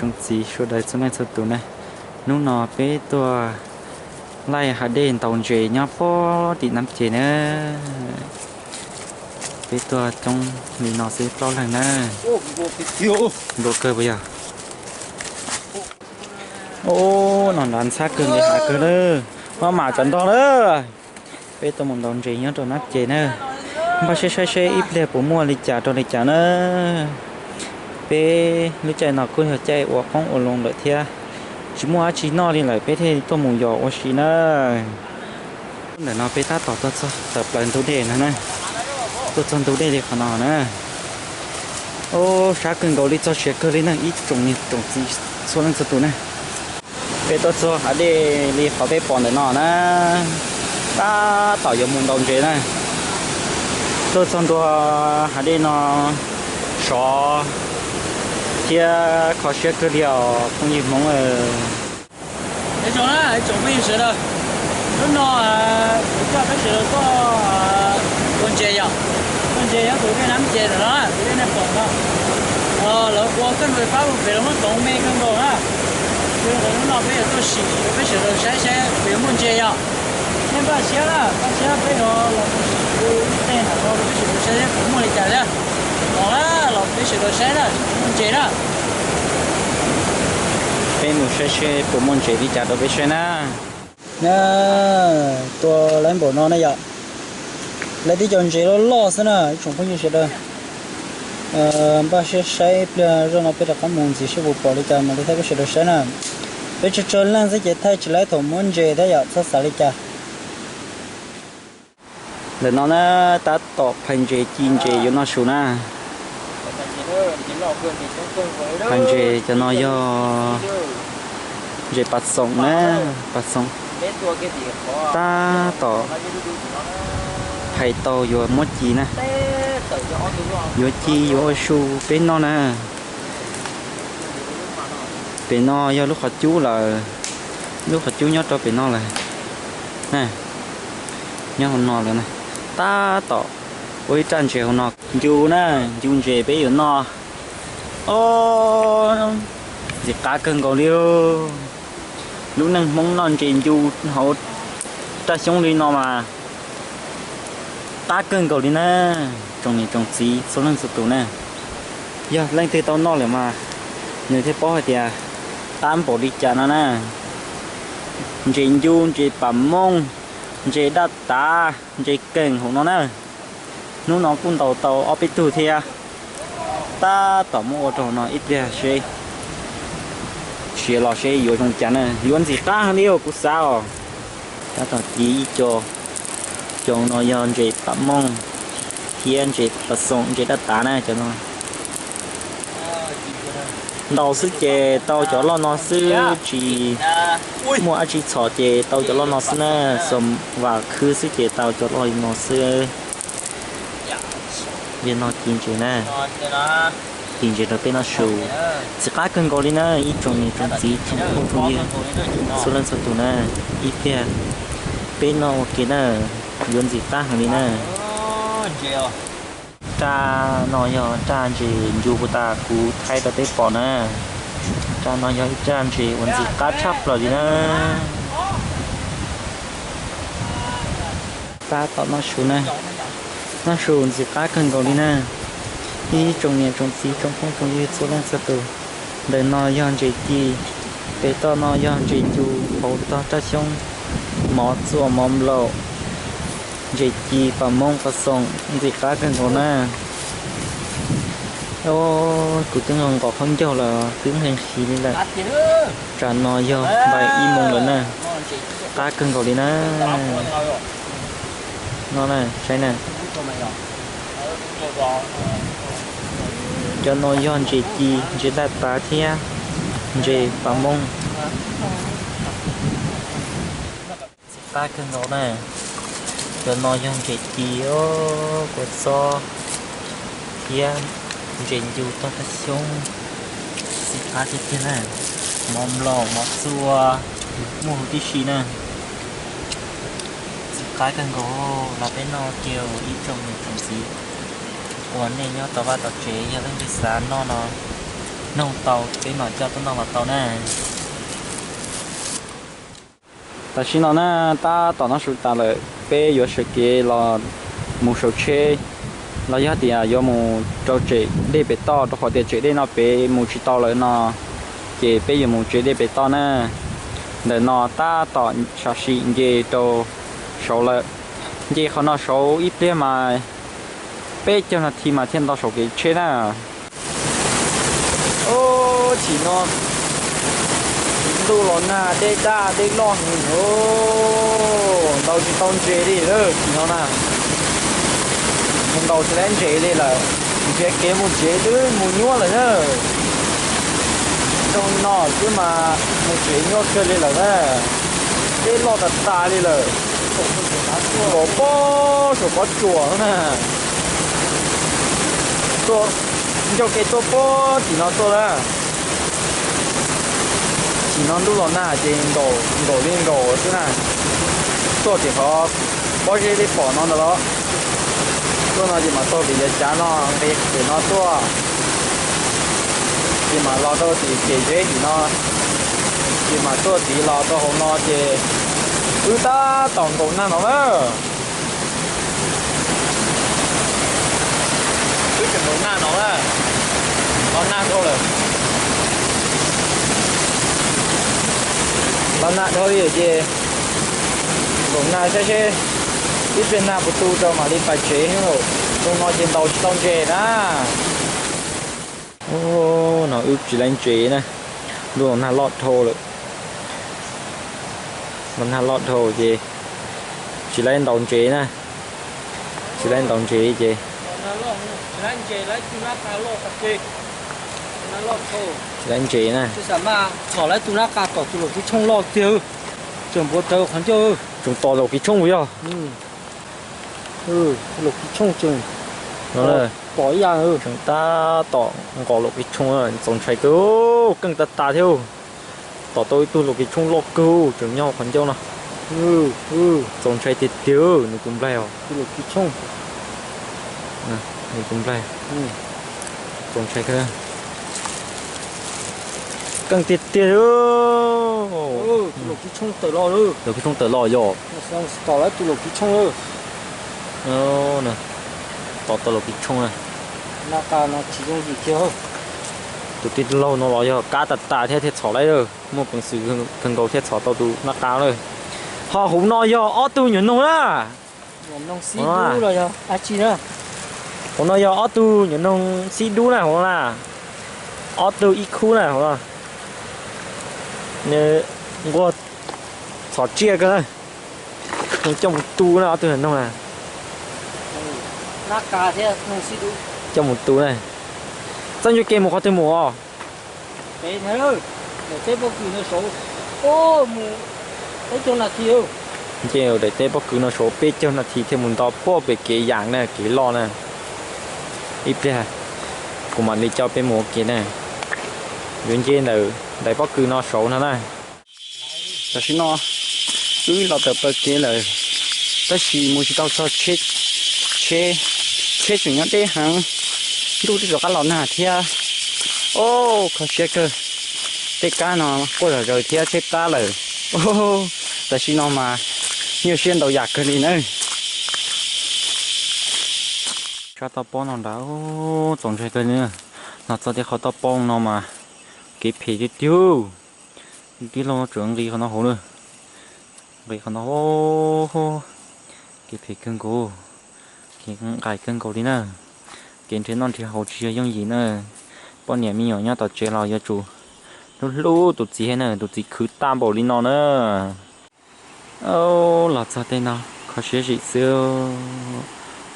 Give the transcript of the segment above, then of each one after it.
Tsoom txiv sawv daws txhua leej txhua tus na, hnub no peb tuaj laij hav dej ntaus ntses nyob pob tim Nab Ces na. Peb tuaj coob li no xwb plaub leeg na. Nplua kawg puas yog? Ub, no nrad ntxhab kawg li, hav kawg lawm. Maj mam tsam nrog lawm. Peb tuaj mus ntaus ntses nyob rau Nab Ces na. Npaj siab saib seb ib pliag puas muaj li cas rau li cas na. Peb lub caij no kuj yog caij ua qoob ua loo lawm thiab, tsis muaj dab tsi noj li lawm, peb thiaj tuaj mus yos ua si na. Ntawm no peb tab tom tuaj txog tawm plaws ntug dej no na, tuaj txog ntug dej li qhov no na. Ub, sab kawg nkaus li, txog siav kawg li na ib tsoom niam tsoom txiv txhua leej txhua tus na. Peb tuaj txog hav dej li qhov peb pom ntawm no na, tab tom yuav mus ntaus ntses na. Tuaj txog ntua hav dej no sov thiab kho siab kawg li os phooj ywg Hmoob. Ib tsoom na, ib tsoom phooj ywg sawv daws, hnub no kuv coj peb sawv daws tuaj ua ntses yom. Ua ntses nyob tus dej Nab Ces ntawm no, tus dej nej pom no. Lawv ua kawg nkaus pab mus pem los muab toov me kawg nkaus na. Yog li ntawd hnub no peb yuav tuaj sim rau peb sawv daws saib seb puas yuav muaj ntses yom. Nej npaj siab na, npaj siab peb yuav los sim ib teg ntawm no rau peb sawv daws saib seb puas muaj li cas thiab. Los na, los peb sawv daws saib na, puas muaj ntses na. Peb mus saib seb puas muaj ntses li cas rau peb saib na. Na, tua lawv npaum no na yom. Lawv tib co ntses loj loj xwb na ib tsoom phooj ywg sawv daws. Npaj siab saib pliag zoj no peb rov qab mus ntxiv seb puas pom li cas mam li thaij peb sawv daws saib na. Peb tsawg tsawg leej xwb ces thaij tsis laib thaum muab ntses thiab yom, txhob xav li cas. Ntawm no na, tab tom phais ntses ci ntses yuav noj su na. Phais ntses cov no yog ntses pas xoom na, pas xoom. Tab tom phais tau yuav muab ci na, yuav ci yuav ua su peb noj na. Pem no yog lub qhov cub lawm, lub qhov cub nyob rau pem no lawm. Nyob hauv no lawm na, tab tom ua ib raj ntses hauv no. Ncu na, ncu ntses peb yuav noj. Ob, ntxim qab kawg nkaus li. Lub neej Hmoob noj ntses ncu hauv raj xyoob li no mas qab kawg nkaus li na. Tsoom niam tsoom txiv txhua leej txhua tus na, yog leej twg tau noj lawm mas nws thiaj paub hais tias qab npaum li cas no na. Ntses ncu, ntses pam mooj, ntses daj tav, ntses keem hauv no na. Hnub no kuj ntaus tau ob peb tug thiab. Tab tom muab ua rau hauv no ib pliag seb siav los seb yuav zoo cas na, yuav ntxim qab heev li os kuv xav os. Tab tom ci ib co, cov no yog ntses pam mooj thiab ntses pas xoom, ntses daj tav na cov no. Ntaus xwb ces tau cov loj no xwb, tsis muaj dab tsi txhom ces tau cov loj no xwb na, xom vam khwb xwb ces tau cov loj li no xwb. Yog no ci ntses na, ci ntses rau peb noj su. Ntxim qab kawg nkaus li na ib tsoom niam tsoom txiv tsoom phooj tsoom ywg txhua leej txhua tus na, ib pliag peb noj ua ke na, yuav ntxim qab heev li na. Raj no yog raj ntses ncu puag ta kuv thaij rau peb pom na. Raj no yog ib raj ntses uas ntxim qab tshaj plaws li na. Tab tom noj su na, noj su ntxim qab kawg nkaus li na. Ib tsoom niam tsoom txiv tsoom phooj tsoom ywg txhua leej txhua tus, ntawm no yog ntses ci, pem toj no yog ntses ncu, hauv tog raj xyoob, mov txua mov nplaum, ntses ci pas mooj pas xoom ntxim qab kawg nkaus na. Kuv twb nqos khaub ncaug los twb nqhis nqhis li lawm. Tsam no yog npaim ib moos lawm na. Qab kawg nkaus li na. No na, saib na. Cov no yog ntses ci, ntses daj tav thiab ntses pas mooj. Ntxim qab kawg nkaus na. Cov no yog ntses ci, kua txob thiab ntses ncu tog raj xyoob. Ntxim qab tiag tiag na. Mov nplaum mov txua, muaj huv tib si na. Ntxim qab kawg nkaus, los peb noj kiag ib tsoom niam tsoom txiv uas nej nyob tom vaj tom tsev, yog leej twg xav noj no Noj tau peb mam coj tuaj noj los tau na. Tam sim no na, tab tom noj su tas lawm, peb yuav sawv kev los mus saum tsheb, los yog tias yuav mus rau tsev dej pem toj, rau qhov tias tsev dej no peb mus tsis tau lawm no, ces peb yuav mus tsev dej pem toj na. Ntawm no tab tom sam sim nce rau saud lawm. Nce qhov no saud ib pliag mas peb caug nas this mas thiaj nto saum kev tsheb na. Ub, chim no ntuj los nag, dej daj dej loj heev, ntaus tsis tau ntses li lawm chim no na. Mus ntaus tsis tau ntses li lawm, nrhiav kev mus tsev twb mus nyuaj lawm na. Zoo li no xwb mas mus tsev nyuaj kawg li lawm na. Dej loj tas tas li lawm. Nkaum pob saum pob tsuas na. Tuaj, ncauj ke tuaj pob tim no tuaj na. Tim no ntuj los nag ces nkaum nkaum li nkaum xwb na. Tuaj tim qhov pob zeb peb pom no ntawd los. Tuaj no ces mam taug tim yav cav no nqis tim no tuaj, ces mam los rau tim kev zeb tim no, ces mam tuaj tiv los rau hauv no ces wb tab tom nkaum nag no na. Wb tseem nkaum nag no na. Los nag dhau lawm. Los nag dhau li ces nkaum nag saib seb ib pliag nag puas tu rau mam li pais tsev. Zoo no ces ntaus tsis tau ntses na. Ub, no wb tsis laib ntses na, ntuj los nag loj dhau lawm. Los nag loj dhau ces tsis laib ntaus ntses na, tsis laib ntaus ntses ces tsis laib ntses na. Txhom lawv tus nab qa tom tus laum kis tshooj loj tiag, tseem npuav rawv qhov ncauj. Tseem tom laum kis tshooj yog. Laum kis tshooj tseem pom ib yam. Tseem tab tom nqos laum kis tshooj, txaus ntshai kawg, keej tas tas thiab. Tom tau ib tug laum kis tshooj loj kawg tseem nyob qhov ncauj no. Txaus ntshai tiag tiag, nws tus nplaig os. Nws tus nplaig. Txaus ntshai kawg. Keej tiag tiag. Laum kis tshooj tawm los yog. Tom lawv tus laum kis tshooj. Tom tau laum kis tshooj. Tus tij laug no los yog kab tas tas thiab thiaj txhom laib lawm, muaj peev xwm kawg nkaus thiaj txhom tau tus nab qa lawm. Ho hauv no yog ob tug nyuam noog na. Hauv no yog ob tug nyuam noog xib dub na hauv na. Ob tug ib khub na hauv no. Nquag txhom tsiaj kawg na. Coj mus tu na ob tug nyuam noog na. Coj mus tu na. Txoj ntsuj ke mus qhov twg mus os? Nce daim teb pob kws no saud peb caug nas this thiaj mus nto puag pem kev yas na, kev loj na. Ib pliag kuv mam li coj peb mus ua ke na. Yuav nce ntawm daim pob kws no saud no na. Tam sim no wb los tawm plaws kev lawm, tab sis mus tsis tau txog tsheb, tsheb, tsheb tseem nyob deb heev, ntuj twb rov qab los nag thiab. Au, kho siab kawg, tej kab no quaj zom zaws thiab tsheb plab lawm. Tam sim no mas nyuaj siab ntau yam kawg li na. Sab toj pob no nrad, txaus ntshai kawg li. Los txog tej qhov toj pob no mas kev phem tiag tiag. Tij laug tseem nqis qhov no hauv na, nqis qhov no, kev phem kawg nkaus, kev nqaim kawg nkaus li na. Kev nrhiav noj nrhiav haus tsis yog yooj yim na. Poj niam me nyuam nyob tom tsev los yuav tsum hlub hlub tus txiv thiab na, tus txiv khwv tag npaum li no na. Au, los txog tej no kho siab zim xwb,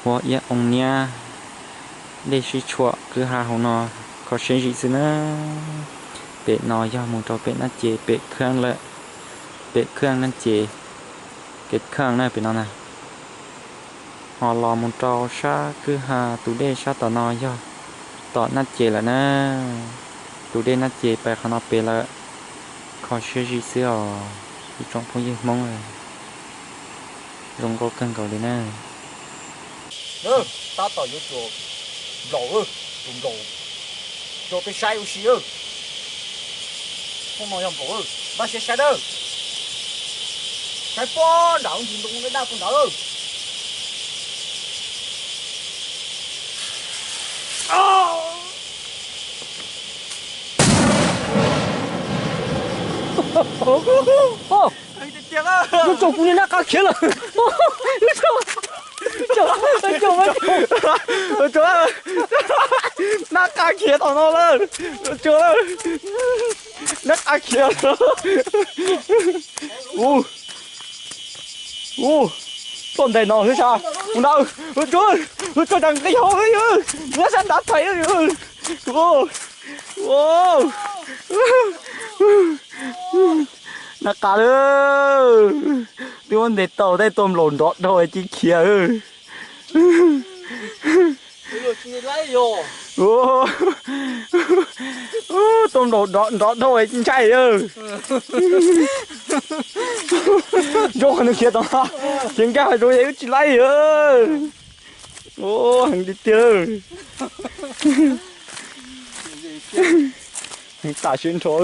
huab iab oo niab, dej sib tshuam kwj ha hauv no kho siab zim xwb na. Pem no yog mus rau pem Nab Ces pem kheej lawm, pem kheej Nab Ces, kev kheej na pem no na. Ho los mus rau sab kwj ha tus dej sab tom no yog tom Nab Ces lawm na. Tus dej Nab Ces pais qhov no pem lawm, kho siab zim xwb os ib tsoom phooj ywg Hmoob. Zoo nkauj kawg nkaus li na. Tab tom yuav tsum nplaum, tus nplaum. Rau peb saib ua si. Phooj no yog npaum, npaj siab saib na. Saib pob nram ntsis ntoo daj daj puag nrad. Ua, tsaug kuv niag nab qa khiav lawm. Nab qa khiav tom no lawm. Tsaug, nab qa khiav lawm. Ua, tuaj ntes no xwb sas. Ua nrad, tsaug, tsaug tas nqi hauv xwb. Nyob sab nrad thaij. Nab qa lawm. Twb muab ntes tau tej tuaj nplaum nrov dhau cia khiav. Tuaj nplaum nrov dhau ntshai. Zoo qhov nws khiav tom, khiav nkag hauv zoov wb tsis laib. Heev tiag tiag. Heev tas siab nrho.